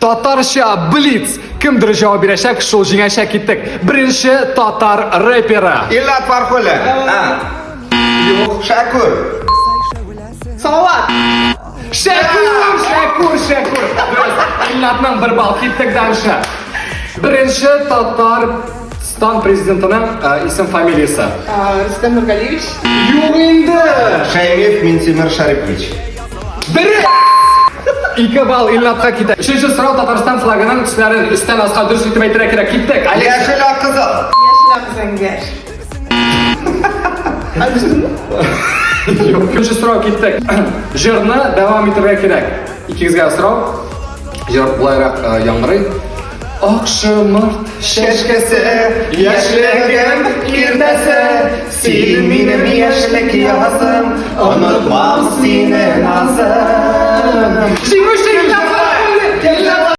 Татарча блиц! Кем дөрес җавап бирәчәк, шул җиңәчәк. Киттек. Беренче татар рэперы. Илнат Фархуллин. А. Юк, Шәкүр. Салават. Шәкүр, Шәкүр, Шәкүр. Дөрес. Илнатның бер балл. Киттек дальше. Беренче Татарстан президентының э, исем фамилиясе. Рөстәм Нургалиевич. Юк инде. Шәймиев Минтимер Шарипович. Дөрес! Ике балл Илнатка китә. Өченче сорау Татарстан флагының төсләрен өстән аска дөрес итеп әйтергә кирәк. Киттек. Олеся. Яшел ак кызыл. Яшел ак зәңгәр. Юк. Өченче сорау киттек. Җырны дәвам итәргә кирәк. Икегезгә сорау. Җыр болайрак э, яңгырый. Ак шомырт Чәчкәсе, яшьлегем иртәсе, син минем яшьлек язым, онытмам сине назым. Җиңүче Илнат!